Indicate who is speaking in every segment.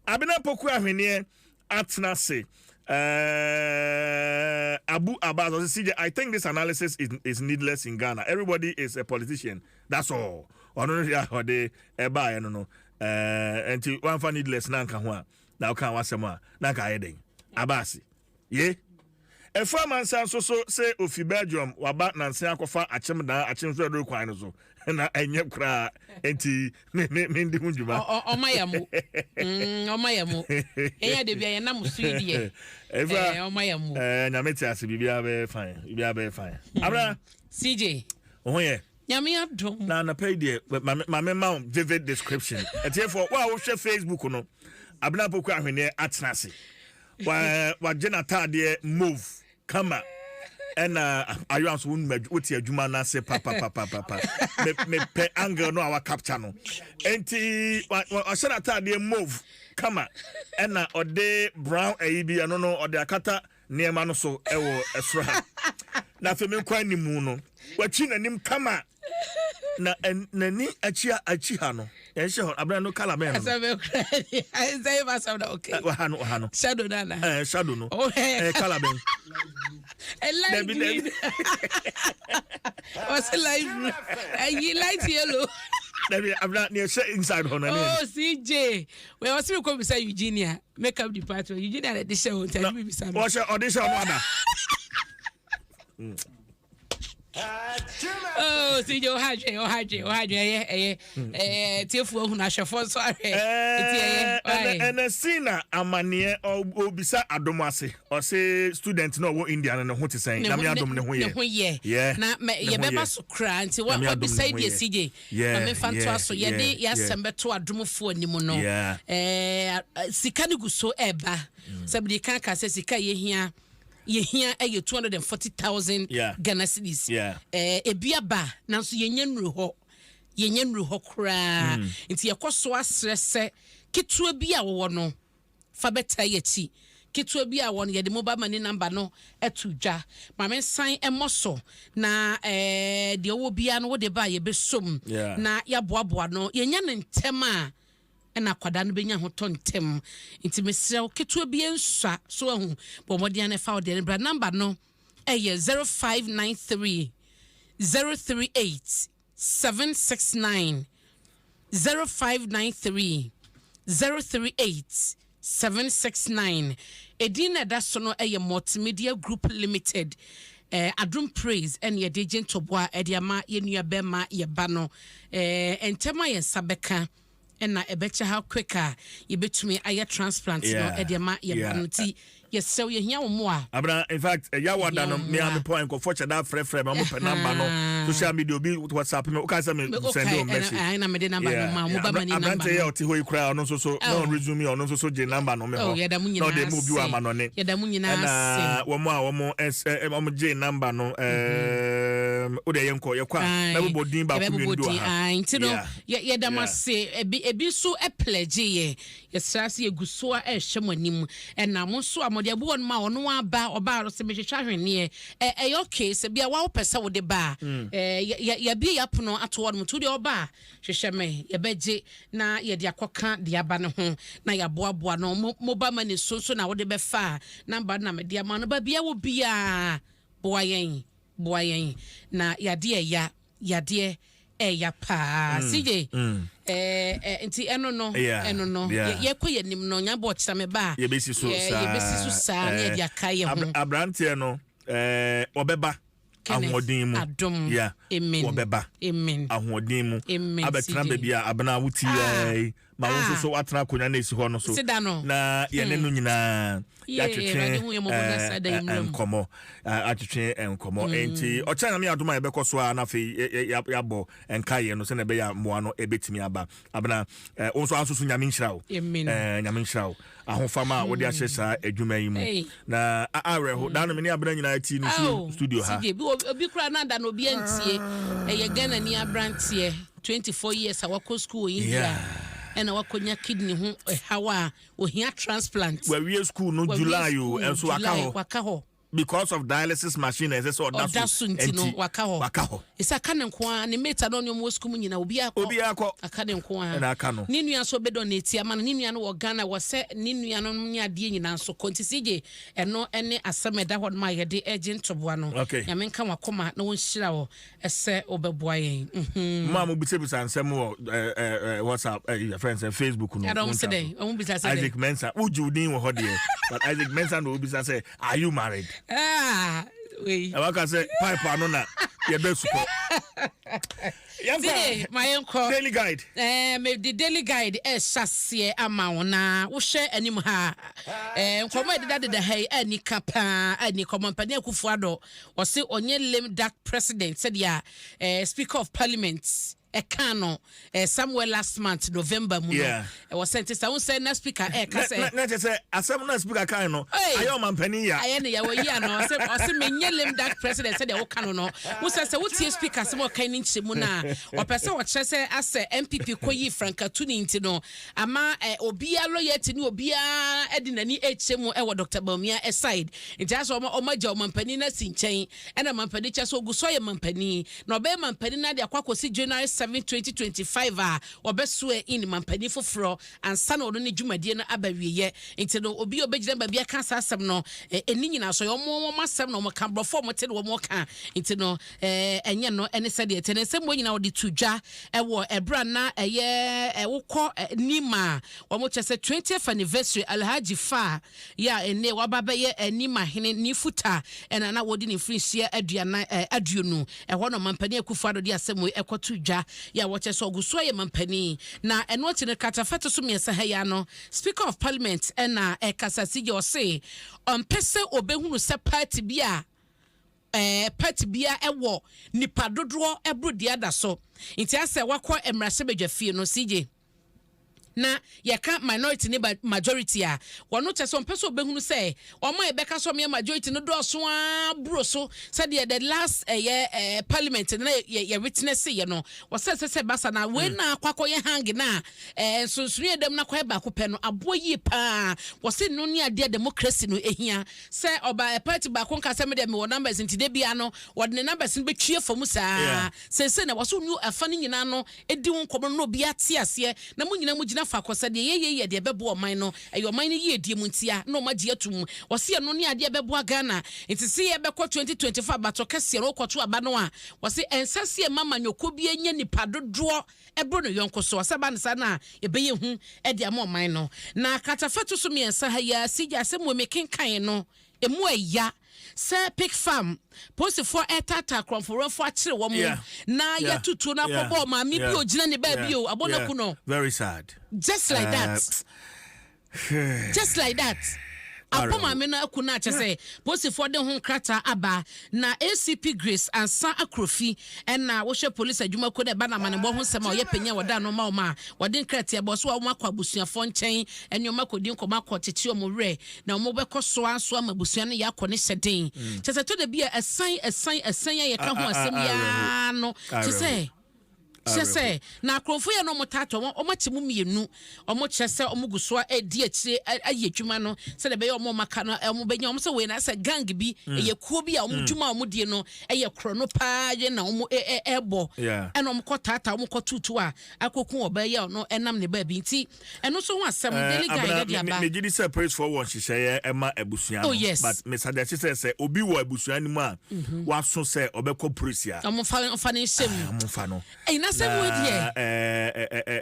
Speaker 1: Abena Poku Ahweneɛ atena ase. Abu Abbas ɔsɛ, "CJ, I think this analysis is needless in Ghana. Everybody is a politician, that's all." Ɔno no deɛ ɔde ɛbaeɛ no, nti wamfa needless na nka ho a na ɔka wasɛm a na nka ayɛ den. Abaase ye ɛfa amansa nso so sɛ ofi Belgium waba nanse akɔfa akyem dan akyem so ɛdoro kwan no so na ɛnyɛ koraa, nti me me ndi ho dwuma.
Speaker 2: Ɔma yɛ mo, ɔma yɛ mo, ɛyɛ de bia yɛnam so yi deɛ.
Speaker 1: Ɛfa
Speaker 2: ɔma yɛ mo.
Speaker 1: Nyame te ase, biribiara bɛyɛ fine, biribiara bɛyɛ fine. Abra.
Speaker 2: CJ.
Speaker 1: Wo ho yɛ?
Speaker 2: Nyame adom.
Speaker 1: Na anapa yi deɛ, maame ma wo vivid description. Ɛtiɛfoɔ wo a wohwɛ Facebook no, Abena Poku Ahweneɛ atena ase, wagye n'ataadeɛ mauve kama, ɛna ayo nso wote adwuma no ase papapapapa. Mepɛ angle no a wa capture no, enti wahyɛ n'ataadeɛ mauve kama, ɛna ɔde brown ɛyi bi ɛno no ɔde akata nneɛma no so ɛwɔ ɛsoro ha, na afei mi nkɔ animu no, watwi n'anim kama na n'ani akyi akyi ha no yɛnhyɛ hɔ. Abena no colour bɛn no?
Speaker 2: Asɛm bɛ kura ni sɛ yɛ ba sɛm na okay.
Speaker 1: Ɔha no, ɔha no.
Speaker 2: Shadow nana.
Speaker 1: Shadow no. Oh, colour bɛn?
Speaker 2: Light green. Ɔsɛ light blue, ɛyi light yellow.
Speaker 1: Dabi, Abena, ni ɛhyɛ inside hɔ no.
Speaker 2: Oh, CJ wɛ ɔsɛ mi kɔ bisa Eugenia makeup department. Eugenia na ɛde hyɛ o, nti ɛde mi bisa
Speaker 1: mi. Ɔhyɛ, ɔde hyɛ ɔno ada.
Speaker 2: Oh, CJ, ɔha dwen, ɔha dwen, ɔha dwen. Ɛyɛ ɛyɛ tiefo ohun, ahwɛfo nso ahwɛ eti ɛyɛ.
Speaker 1: Ɛnɛ ɛnɛ si na amaneɛ obisa adom ase, ɔse student na ɔwɔ India no ne ho te sɛn? Nyame adom, ne ho yɛ.
Speaker 2: Ne ho yɛ, na mɛ yɛbɛba so koraa, nti wabisa yi deɛ, CJ, ma memfa ntoa so. Yɛde yɛasɛm bɛto adomfoɔ anim no, sika no gu so ɛɛba. Sɛ mede ka sɛ sika yɛhia yɛhia ɛyɛ 240,000 Ghana cedis. Ebi aba, nanso yɛnya nnuru hɔ, yɛnya nnuru hɔ koraa, nti yɛkɔ so asrɛ sɛ ketewa bi a wɔwɔ no fa bɛta yɛ akyi. Ketewa bi a wɔn yɛde mobile money number no ɛto dwa, maame nsan ɛmɔ so na deɛ ɔwɔ biara no wode ba a yɛbɛsom na yɛaboaboa no. Yɛnya no ntɛm a ɛna akwadaa no bɛnya ahotɔ ntɛm, nti mesrɛ wo, ketewa bi nsua so ahu, bɔ mmɔden a ɛfa wo deɛ no bra. Number no ɛyɛ 0593 038 769, 0593 038 769. Edin na ɛda so no ɛyɛ Multimedia Group Limited. Adom Praise ɛne yɛde gye ntɔboa ɛde ama yɛn nua bɛrima yɛba no. Ntɛm a yɛn nsa bɛka ɛna ɛbɛkyɛ ha quick a yɛbɛtumi ayɛ transplant no ɛde ama yɛba no, nti yɛsrɛ, yɛhia wo mmoa.
Speaker 1: Abena, in fact, ɛya wada no me a mepɔ nkɔfoɔ kyɛ da frɛfrɛ ma mopɛ number no, social media, obi WhatsApp me, woka sɛ me send o message.
Speaker 2: Na mede number no ma mo ba mani number.
Speaker 1: Aberante yɛ ɔte hɔ yi koraa, ɔno nso so na ɔn resume, ɔno nso so gye number no me hɔ
Speaker 2: na
Speaker 1: ɔde mu obi wɔ ama no ne.
Speaker 2: Yɛda mu nyinaa.
Speaker 1: Ɛna wɔn a wɔn gye number no, o de yɛnkɔ, yɛkɔ a mɛbobɔ din baako mmienu bi wɔ ha.
Speaker 2: Nti no yɛda mo ase. Ebi nso pledge yɛ, yɛsrɛ ase, yɛgu so a ɛrehwɛ mo anim, ɛna mo nso a mɔde abu wɔn ma ɔno aba ɔbaa sɛ mehwehwɛ ahwenneɛ, ɛyɛ okay sɛ bia wa wopɛ sɛ wode ba a, yɛabie yɛapono ato hɔ nom, nti wode ɔba a hwehwɛ me, yɛbɛgye na yɛde akɔka de aba no ho na yɛaboaboa no. Mobile money so nso na wode bɛfa a, number na mede ama no. Baabia wɔ biaa, boa yɛn, boa yɛn na yadeɛ ɛya, yadeɛ ɛya paa, CJ. Nti ɛno no, ɛno no yɛkɔ yɛ nim no nyabɔ ɔkyerɛ me ba
Speaker 1: a yɛbɛsi so saa.
Speaker 2: Yɛbɛsi so saa na yɛde aka yɛ ho.
Speaker 1: Aberanteɛ no ɔbɛba ahoɔden mu.
Speaker 2: Adom.
Speaker 1: Yeah.
Speaker 2: Amen.
Speaker 1: Wɔbɛba
Speaker 2: amen
Speaker 1: ahoɔden mu
Speaker 2: amen
Speaker 1: abɛtena baabi a Abena wote yɛ ma wo nso so watena akonnwa no esi hɔ no so na yɛne no nyinaa yɛatwetwe nkɔmmɔ, atwetwe nkɔmmɔ. Nti ɔkyɛn Nyame adom a yɛbɛkɔ so a, na afei yɛabɔ nkaeɛ no sɛnea ɛbɛyɛ a mmoa no ɛbɛtumi aba. Abena, wo nso aso so, Nyame nhyira wo, Nyame nhyira wo ahofama a wode ahyɛ saa adwuma yi mu na awerɛho daa no me ne Abena nyinaa ti no studio ha.
Speaker 2: Obi kora na da no obi antie, ɛyɛ Ghana ni aberanteɛ 24 years a wakɔ school wɔ India ɛna wakɔnya kidney ho ɛhaw a ohia transplant.
Speaker 1: Wawie school no July o, ɛnso waka hɔ.
Speaker 2: Waka hɔ.
Speaker 1: Because of dialysis machine ɛsɛ sɛ ɔda
Speaker 2: so. Ɔda so nti no waka hɔ.
Speaker 1: Waka hɔ.
Speaker 2: Ɛsɛ aka ne nko ara, ne mate a na ɔne ɔmo wɔ sukuu mu nyinaa obiara kɔ.
Speaker 1: Obiara kɔ.
Speaker 2: Aka ne nko ara.
Speaker 1: Ɛna aka no.
Speaker 2: Ne nua nso ɔbɛdɔ ne ti ama no, ne nua no wɔ Ghana, wɔ sɛ ne nua no ne adeɛ nyinaa nso kɔ. Nti CJ, ɛno ɛne asɛm a ɛda hɔ nom a yɛde ɛgye ntoboa no. Nyame nka wakoma na wɔnhyira wɔ ɛsɛ wobɛboa yɛn.
Speaker 1: Mo a mobisabisa nsɛm wɔ WhatsApp, yɛfrɛ no sɛ Facebook no.
Speaker 2: Ɛdɔm sɛ dɛn? Ɔmo bisa sɛ dɛn?
Speaker 1: Isaac Mensah, wogye wo din wɔ hɔ deɛ, but Isaac Mensah na obisa sɛ, "Are you married?"
Speaker 2: Ah, wei.
Speaker 1: Ɛwɔ ka sɛ pipe ano na yɛbɛ sukɔ.
Speaker 2: Yɛnkɔ. Ma yɛnkɔ.
Speaker 1: Daily Guide.
Speaker 2: Me the Daily Guide ɛhyɛ aseɛ ama wo na wohwɛ anim ha. Nkɔmɔ a ɛdedadeda ha yi ani ka paa ani kɔmɔ mpanin Akufo Addo ɔse ɔnyɛ lame duck president sɛdeɛ Speaker of Parliament ɛka no somewhere last month November mu no. Ɛwɔ sɛ nti sɛ wo sɛ na Speaker ɛka sɛ
Speaker 1: na kyerɛ sɛ asɛm na Speaker kan no ayɛ ɔmampanin ya.
Speaker 2: Ayɛ ne ya, wɔyi ano ɔse menyɛ lame duck president sɛdeɛ woka no. Wo sɛ wotie Speaker sɛm ɔkan ne nkyerɛmu no a, ɔpɛ sɛ ɔkyerɛ sɛ asɛ NPP kɔyi frankatuni nti no ama obiara loyalty ne obiara de n'ani ɛkyɛ mu ɛwɔ Dr. Bawumia side, nti asɛ ɔma agya ɔmampanin no asi nkyɛn, ɛna mampanin kyɛ sɛ ɔgu so ayɛ mampanin na ɔbɛyɛ mampanin no ade akɔ akɔsi January 7 2025 a ɔbɛsoɛ in mampanin foforɔ ansa na ɔno ne dwumadie no aba wieyɛ. Nti no obi a ɔbɛgyina baabi aka saa asɛm no, ɛni nyinaa so yɛ ɔmo asɛm na ɔmo ka borɔfo a ɔmo te na ɔmo ka, nti no ɛnyɛ no ɛne sɛdeɛ ɛte ne nsɛm wɔ nyinaa wɔde to dwa ɛwɔ ɛberɛ a na ɛyɛ ɛwokɔ Nima a wɔn kyɛ sɛ 20th anniversary Alhaji Fa yɛ a ɛnɛ waba bɛyɛ Nima hene ne futa ɛna na wɔde ne mfirinhyia 40 20 ɛhɔ no mampanin Akufo Addo de asɛm wei ɛkɔto dwa yɛ a wɔkyɛ sɛ ɔgu so ayɛ mampanin. Na ɛno akyi no kratafa to so 3 ha yi ano, Speaker of Parliament ɛna ɛkasa si gye ɔse ɔmpɛ sɛ ɔbɛhunu sɛ party bi a party bia ɛwɔ nipa dodoɔ ɛboro deɛ ada so, nti asɛ wakɔ mmarahyɛbadwa fie no, CJ, na yɛka minority ne majority a, wɔno kyɛ sɛ ɔmpɛ sɛ ɔbɛhunu sɛ ɔma yɛbɛka sɛ ɔmyɛ majority no dɔɔso a buro so sɛdeɛ the last ɛyɛ parliament no na yɛ witness yɛ no. Wɔsɛ sɛ basa na wei na akɔ akɔyɛ hang na nsonsono yɛ dɛm na akɔyɛ baako pɛ no aboa yie paa. Wɔsɛ no ne adeɛ democracy no ehia sɛ ɔba party baako nka sɛ medeɛ mewɔ numbers, nti de bia no wɔde ne numbers no bɛtwie fam saa. Sɛsɛ na wɔsɛ onu ɛfa no nyinaa no edi ho nkɔmɔ no na obi ate aseɛ na mo nyinaa mo gyina faako sɛ deɛ yɛyɛ yɛ deɛ ɛbɛboa ɔman no, ɛyɛ ɔman no yie die mu ntia na ɔmo agye atum. Wɔsi ɛno ne adeɛ ɛbɛboa Ghana, nti sɛ yɛbɛkɔ 2024 abatɔ kɛseɛ no, wɔkɔto aba no a, wɔsi ɛnsa si ɛma manyɔkuo bi anya nipa dodoɔ ɛboro ne yɔnko so. Ɔsɛ ba ne saa na yɛbɛyɛ hu ɛde ama ɔman no. Na kratafa to so 3 ha yi a si gya asɛm wɔ mi kenkan no emu ɛya sɛ Pig Farm polisifoɔ ɛtaataa kurɔnforɔfoɔ akyere wɔn na yɛtutu na akɔbɔ maame bi ogyina ne baabi o abɔ n'aku no.
Speaker 1: Very sad.
Speaker 2: Just like that, just like that, abɔ maame no aku no akyɛ sɛ polisifoɔ de ho nkrataa aba na ACP Grace Ansa Akrofi ɛna wohwɛ polisi adwumakuo no ɛba na amanebɔ ho nsɛm a ɔyɛ panyin a wɔda ano ma wɔn a wɔde nkrataa bɔ so a wɔn akɔ abusuafoɔ nkyɛn ɛne wɔn akɔdi nkɔmɔ akɔ tete wɔn werɛ na wɔn bɛkɔ so aso ama abusua no yɛ akɔ ne hyɛ den kyɛ sɛ to de bi a ɛsan ɛsan ɛsan a yɛka ho asɛm yaa no kyɛ sɛ kyerɛ sɛ na akorɔmfo yɛ no ɔmo taatɔ wɔn, ɔmo akyi mu 2, ɔmo kyerɛ sɛ ɔmo gu so a ɛdi akyire ayɛ adwuma no sɛdeɛ ɛbɛyɛ ɔmo aka no ɔmo bɛnya ɔmo sɛ wei na sɛ gang bi ɛyɛ kuo bi a ɔmo dwuma a ɔmo die no ɛyɛ korɔ no paa yɛ na ɔmo ɛbɔ ɛna ɔmo kɔ taataa, ɔmo kɔ tutu a akɔku ɔbaa yi a ɔno ɛnam ne baabi, nti ɛno nso ho asɛm Daily Guide de aba.
Speaker 1: Megye di sɛ policefoɔ wɔ nhyehyɛeɛ ɛma abusua no.
Speaker 2: Oh, yes.
Speaker 1: But mesade sɛ obi wɔ abusua no mu a waso sɛ ɔbɛkɔ polisi a,
Speaker 2: ɔmo fa ne nhyɛ mu.
Speaker 1: Ɔmo mfa no.
Speaker 2: Ɛyi na sɛ wo deɛ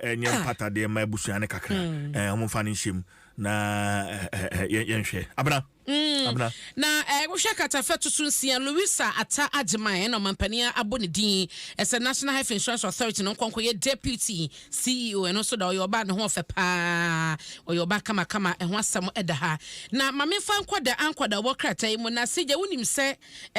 Speaker 1: ɛnyɛ mpatadeɛ ma abusua no kakra. Ɔmo mfa no nhyɛ mu na yɛnhwɛ abena. Abena.
Speaker 2: Na wohwɛ katafɛ to so 6, Louisa Ata Agyeman ɛna ɔmampanin abɔ ne din ɛsɛ National Health Insurance Authority no nkɔnkɔ yɛ deputy CEO. Ɛno nso da ɔyɛ ɔbaa ne ho ɔfɛ paa, ɔyɛ ɔbaa kamakama. Ɛho asɛm ɛda ha na maame fa nkɔda ankɔda wɔ krataa yi mu. Na sigya wonim sɛ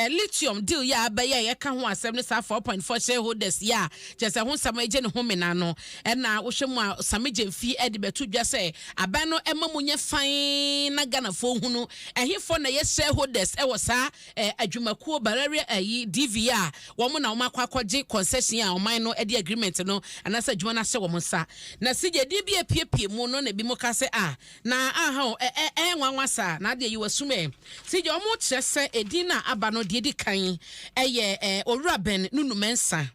Speaker 2: lithium deal yɛ a abɛyɛ a yɛka ho asɛm ne saa 4.4 shareholders yɛ a kyerɛ sɛ ho nsɛm agye ne ho mena no, ɛna wohwɛ mu a Sammy Gyamfi ɛde bɛto dwa sɛ aban no ɛma mu nyɛ fan na Ghanafoɔ hunu. Ɛhefoɔ na ɛyɛ shareholders ɛwɔ saa adwumakuo Barari ɛyi DV a wɔn na wɔn akɔ akɔgye concession a ɔman no ɛde agreement no anaasɛ adwuma no ahyɛ wɔn nsa? Na CJ, din bi apiepie mu no na ebi mo ka sɛ a na aha o, ɛ ɛ ɛyɛ nwanwa saa na adeɛ yi wɔ sum. CJ, wɔn kyerɛ sɛ edin na aba no deɛ, di kan ɛyɛ Owura Ben Nunu Mensah.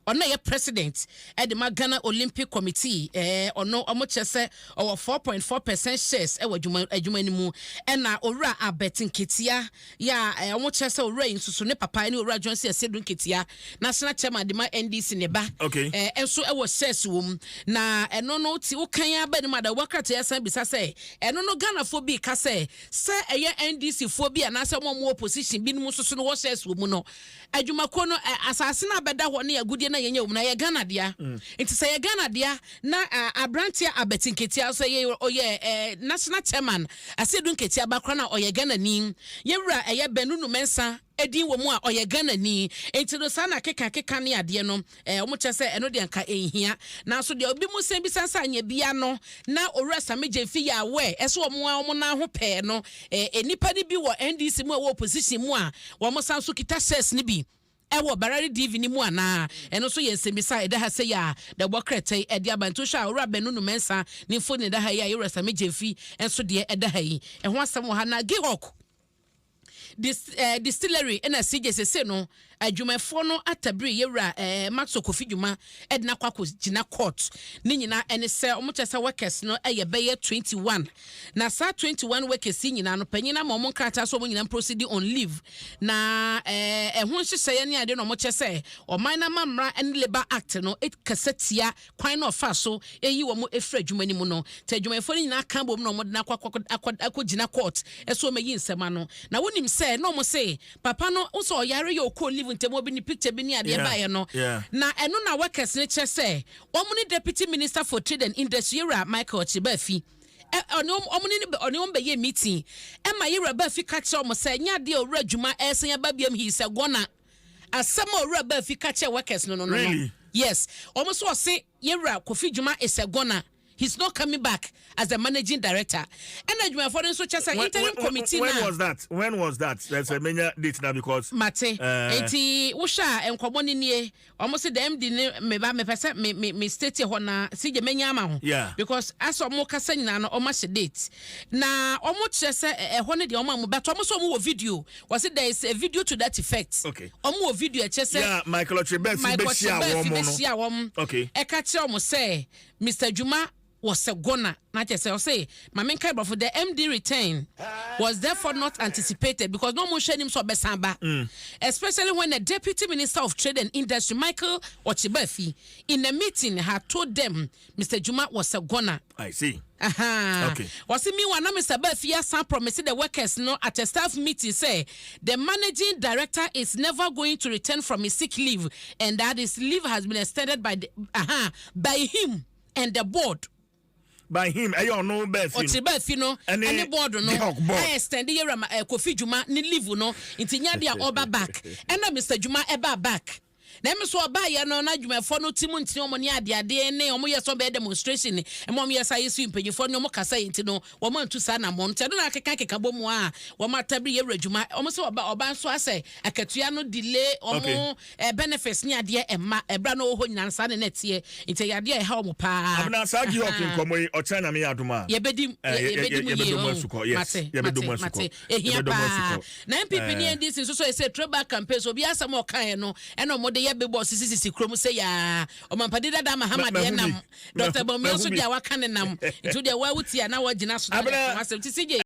Speaker 2: Ɔno yɛ president ɛde ma Ghana Olympic Committee. Ɔno ɔmo kyerɛ sɛ ɔwɔ 4.4% shares ɛwɔ adwuma no mu. Ɛna Owura Albert Nketia yɛ a ɔmo kyerɛ sɛ owura yi nso so ne papa ne Owura Johnson Asiedu Nketia, national chairman de ma NDC, ne ba ɛnso ɛwɔ shares wɔ mu. Na ɛno no ti wokan aba ne mu ada wɔkrataa yɛsan bisa sɛ ɛno no Ghanafoɔ bi ka sɛ ɛyɛ NDC foɔ bi anaasɛ ɔmo a ɔmo wɔ opposition binom nso so no wɔ shares wɔ mu no, adwumakuo no asase no abɛda hɔ ne agudie no a yɛnyɛ wɔ mu no, ɛyɛ Ghana dea. Nti sɛ yɛ Ghana dea na aberanteɛ Albert Nketia sɛ yɛ ɔyɛ national chairman Asiedu Nketia bakora na ɔyɛ Ghana ni, yɛwura ɛyɛ Ben Nunu Mensah edin wɔ mu a ɔyɛ Ghana ni, nti no saa na keka keka ne adeɛ no wɔn kyerɛ sɛ ɛno deɛ nka nhia. Nanso deɛ obi mu sɛn bisa sɛ anya bia no na Owura Sammy Gyamfi yɛ awɛ ɛso wɔn a wɔn nan ho pɛɛ no, nipa no bi wɔ NDC mu a ɛwɔ opposition mu a wɔn san so kita shares no bi ɛwɔ Barari DV ni mu anaa? Ɛno nso yɛ nsɛmbisa a ɛda ha sɛ yɛ a dɛbɔ krataa yi ɛde aba. Nti wohwɛ a, Owura Ben Nunu Mensah ne mfoni ɛda ha yi a yɛwura Sammy Gyamfi nso deɛ ɛda ha yi, ɛho asɛm wɔ ha. Na GIHOC distillery ɛna CJ sese no adwumafoɔ no atabiri yɛwura Maxwell Kofi Dwuma ɛde n'akɔ akɔ gyina court. Ne nyinaa ɛne sɛ wɔn kyerɛ sɛ workers no ɛyɛ bɛyɛ 21, na saa 21 workers yi nyinaa no, panyin ama wɔn nkrataa so wɔn nyinaa proceed on leave. Na ɛho nhyehyɛeɛ ne adeɛ na wɔn kyerɛ sɛ ɔman n'ama mmara ɛne Labour Act no kasa tia kwan na ɔfa so eyi wɔn efiri adwuma no mu no. Te adwumayɛfoɔ no nyinaa ka bom na wɔn de n'akɔ akɔ akɔ gyina court ɛso wɔn ayi nsɛm ano. Na wonim sɛ na wɔn se papa no nso ɔyare yɛ okɔ leave ntɛm, obi ne picture bi ne adeɛ baeɛ no, na ɛno na workers no kyerɛ sɛ wɔn ne Deputy Minister for Trade and Industry, yɛwura Michael Okyere Baafi, ɔne wɔn ne ɔne wɔn bɛyɛ meeting ɛma yɛwura Baafi ka kyerɛ wɔn sɛ nyɛ adeɛ a owura Dwuma ɛsɛn aba biam, he is a goner. Asɛm a owura Baafi ka kyerɛ workers no.
Speaker 1: Really?
Speaker 2: Yes, wɔn nso ɔse yɛwura Kofi Dwuma is a goner, he's not coming back as the managing director. Ɛna adwumayɛfoɔ no nso kyɛ sɛ interim committee
Speaker 1: when was that? When was that? There's a major date now because
Speaker 2: Mate. Nti wohwɛ a, nkɔmmɔ no nie. Ɔmo sɛ the MD ne meba mepɛ sɛ me state hɔ na si gye menya ama ho because asɛ ɔmo kasa nyinaa no, ɔmo ahyɛ date na ɔmo kyerɛ sɛ ɛhɔ no deɛ ɔmo a mo bɛtɔ ɔmo sɛ ɔmo wɔ video. Wɔsi there is a video to that effect. Ɔmo wɔ video ɛkyɛ sɛ
Speaker 1: Yeah, Michael Okyere Baafi
Speaker 2: Michael
Speaker 1: bɛhyia
Speaker 2: Okyere
Speaker 1: wɔn
Speaker 2: Baafi
Speaker 1: no.
Speaker 2: bɛhyia wɔn. Ɛka kyerɛ ɔmo sɛ Mr Juma was a goner. Na kyerɛ sɛ ɔsɛ maame nka ibɔfo, the MD return was therefore not anticipated because no mo nhwɛ anim sɛ ɔbɛsan ba, especially when the Deputy Minister of Trade and Industry, Michael Okyere Baafi, in a meeting had told them Mr Juma was a goner.
Speaker 1: I see.
Speaker 2: Wɔsi meanwhile na Mr Baafi asan promise the workers no at a staff meeting say the managing director is never going to return from his sick leave and that his leave has been extended by him and the board.
Speaker 1: By him, ɛyɛ ɔno Baafi no.
Speaker 2: Okyere Baafi no
Speaker 1: ɛne
Speaker 2: ɛne board no
Speaker 1: GIHOC board.
Speaker 2: Ɛyɛ extend yɛwura Kofi Dwuma ne leave no, nti nya de a ɔba back. Ɛna Mr Dwuma ɛba back na ɛmi nso ɔbaayɛ no na adwumayɛfoɔ no ti mu ntini wɔn ne adeadeɛ ne wɔn yɛ sɛ ɔbɛyɛ demonstration ɛma wɔn yɛ sɛ ayɛ si mpanyinfoɔ ne wɔn kasa yi, nti no wɔn antu saa na mɔ nti ɛno na akeka keka bɔ mu a wɔn atabiri yɛwura adwuma. Wɔn sɛ ɔba nso asɛ akatua no delay wɔn benefits ne adeɛ ɛma ɛbra no wɔ hɔ nyinaa saa ne nɛteɛ, nti ɛyɛ adeɛ a ɛha wɔn paa.
Speaker 1: Abena, saa GIHOC nkɔmmɔ yi, ɔkyerɛ Nyame yɛ adom a
Speaker 2: Yɛbɛdi yɛbɛdi mu
Speaker 1: yɛbɛdɔ
Speaker 2: yie
Speaker 1: mu
Speaker 2: ɔn.
Speaker 1: asukɔ, yes.
Speaker 2: Mate.
Speaker 1: Yɛbɛdɔ mu
Speaker 2: Mate.
Speaker 1: asukɔ.
Speaker 2: Mate, ehia
Speaker 1: Yɛbɛdɔ mu
Speaker 2: paa.
Speaker 1: asukɔ.
Speaker 2: Na NPP ne NDC nso so ɛsɛ throwback campaign so obi asɛm a ɔkaeɛ no ɛna ɔmo de yɛ bebɔ sisisisi kurom sɛ yaa ɔmampadi dada Mahama deɛ
Speaker 1: Mahu
Speaker 2: nam
Speaker 1: bi.
Speaker 2: Dr Bawumia
Speaker 1: Mahu
Speaker 2: nso
Speaker 1: bi.
Speaker 2: deɛ waka ne nam, nti deɛ wawu tia na wagyina so na
Speaker 1: Abena,
Speaker 2: de asɛm ti si gye.